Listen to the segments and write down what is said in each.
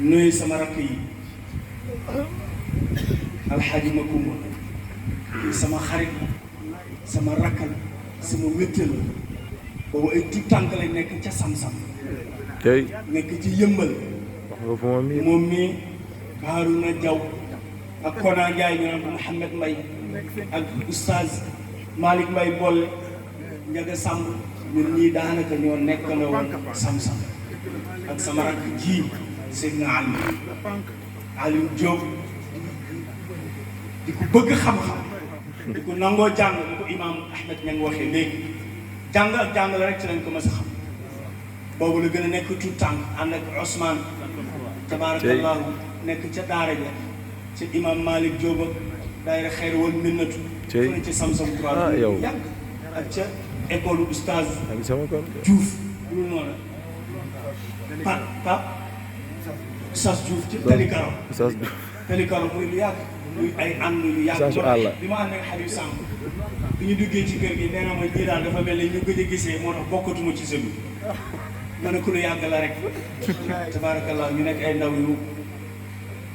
nuyu sama rakk yi alxaaji Makumba sama xarit la sama rakk la sama wéttal la boobu ay tout tànk lay nekk ca Sam-Sam tey nekk ci yëmbal wax nga fu moom mi Haaruna Jaw ak Kona Njaay ñu naan ko Mouhamed Mbay ak oustaz Malick Mbay boole Njaga Samb ñun ñii daanaka ñoo nekkandoo woon Sam-Sam ak sama rakk ji Seydina Aliou Diop di ko bëgg xam-xam di ko nangoo jàng di ko imaam Ahmed ña ngi waxee léegi jàng ak jàng la rek ci lañ ko mës a xam boobu la gën a nekk tout tànk ànd ak Ousmane tabarakallahu nekk ca daara ja ca imaam Malick Diop ak daayira xeyr wal minnatu fu ne ca Sam-Sam 3 yow yàgg ak ca école oustaz sama kon Diouf lu noonu Pape Oustaz Diouf ci Talikaro Talikaro muy lu yàgg muy ay ànd yu yàgg bi ma ànd ak Habib Samb bi ñu duggee ci kër gi nee na ma ñii daal dafa mel ni ñu gëj a gisee moo tax bokkatuma ci sëbi ma ne ku lu yàgg la rek tabaarakallah ñu nekk ay ndaw yu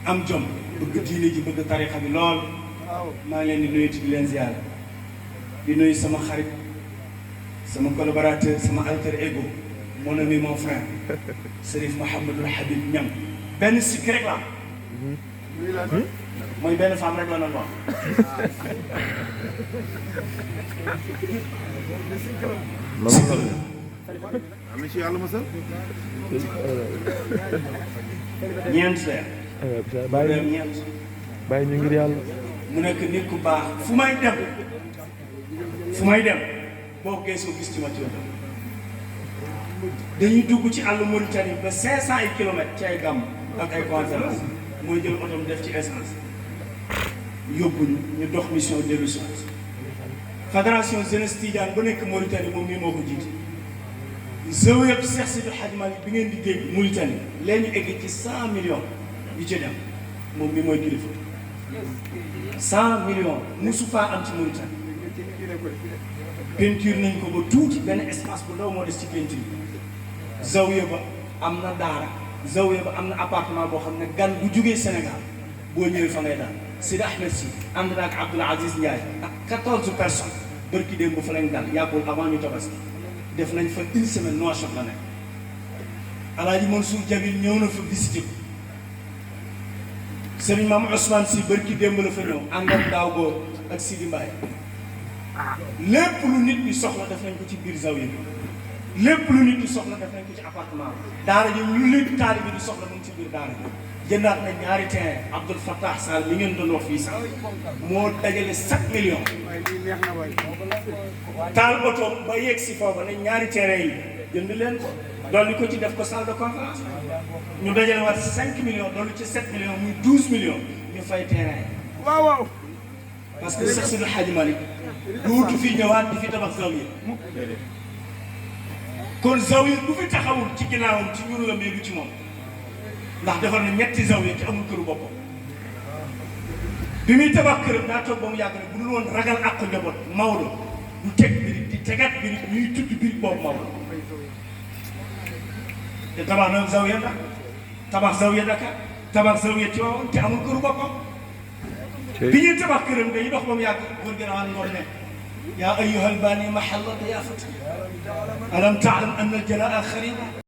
am jom bëgg diine ji bëgg tarixa bi lool maa ngi leen di nuyu di leen ziar di nuyu sama xarit sama collaborateur sama alter ego mon ami mon frère Serif Mouhamadul Habib Niang benn sikk rek la mooy benn femme rek la doon wax ñeent leer ñeent bàyyi ñu ngir yàlla mu nekk nit ku baax fu may dem boo geesoo gis ci ma ci dañuy dugg ci àll Mauritanie ba 500 kilomètres ci ay gàmm ak ay conférence mooy jël otom def ci essence yóbbuñu ñu dox mission dellu si fédération jeunesse Tidiane ba nekk Mauritanie moom mii moo ko jiite zawiya Cheikh Sidi Hadj Malick bi ngeen di dégg Mauritanie leen ñu egg ci 100 millions yu ci dem moom mii mooy kilifa 100 millions musu faa am ci Mauritanie peinture nañ ko ba tuuti benn espace bu ndaw moo des ci peinture zawiya ba am na daara zawiya ba am na appartement boo xam ne gan bu jógee Sénégal boo ñëwee fa ngay daal Sidi Ahmed Sy ànd na ak Abdoul Aziz Ndiaye ak 14 personnes bërki démb bu fa lañ dal yàggul avant ñu tabaski def nañ fa une semaine Nouakchott la nekk Alaaji Mansour Jamil ñëw na fa visité ko Serigne Mame Ousmane Sy bërki démb la fa ñëw ànd ak daaw góor ak Sidi Mbaye lépp lu nit ñi soxla def nañ ko ci biir zawiya bi lépp lu nit ñi soxla def nañ ko ci appartement daara ji lu lépp taalibe di soxla mu ngi ci biir daara ji jëndaat na ñaari terrain Abdoul Fattah Sall mi ngeen doon wax fii sax moo dajale 7 millions taal oto ba yegg si foofa ne ñaari terrain yi jënd leen ko dolli ko ci def ko salle de conférence ñu dajale waat 5 millions dolli ci 7 millions muy 12 millions ñu fay terrain yi waaw parce que Cheikh Sidi Hadji Malick duutu fi ñëwaat di fi tabax zawiya kon zawiya du fi taxawul ci ginnaawam ci ñun la mais du ci moom ndax defar na ñetti zawiya ci amul këru boppam bi muy tabax këram daa toog ba mu yàgg ne bu dul woon ragal àqu njaboot Maodo du teg birig di tegaat birig ñuy tudd birig boobu Maodo te tabax na zawiya Dakar tabax zawiya Dakar tabax zawiya Tiwaawan te amul këru boppam bi ñuy tabax këram dañuy dox ba mu yàgg góor gi naan ngoon ne yaa ayyuhal baani mahalla diyaafati alam taalam anna al jalaa xariba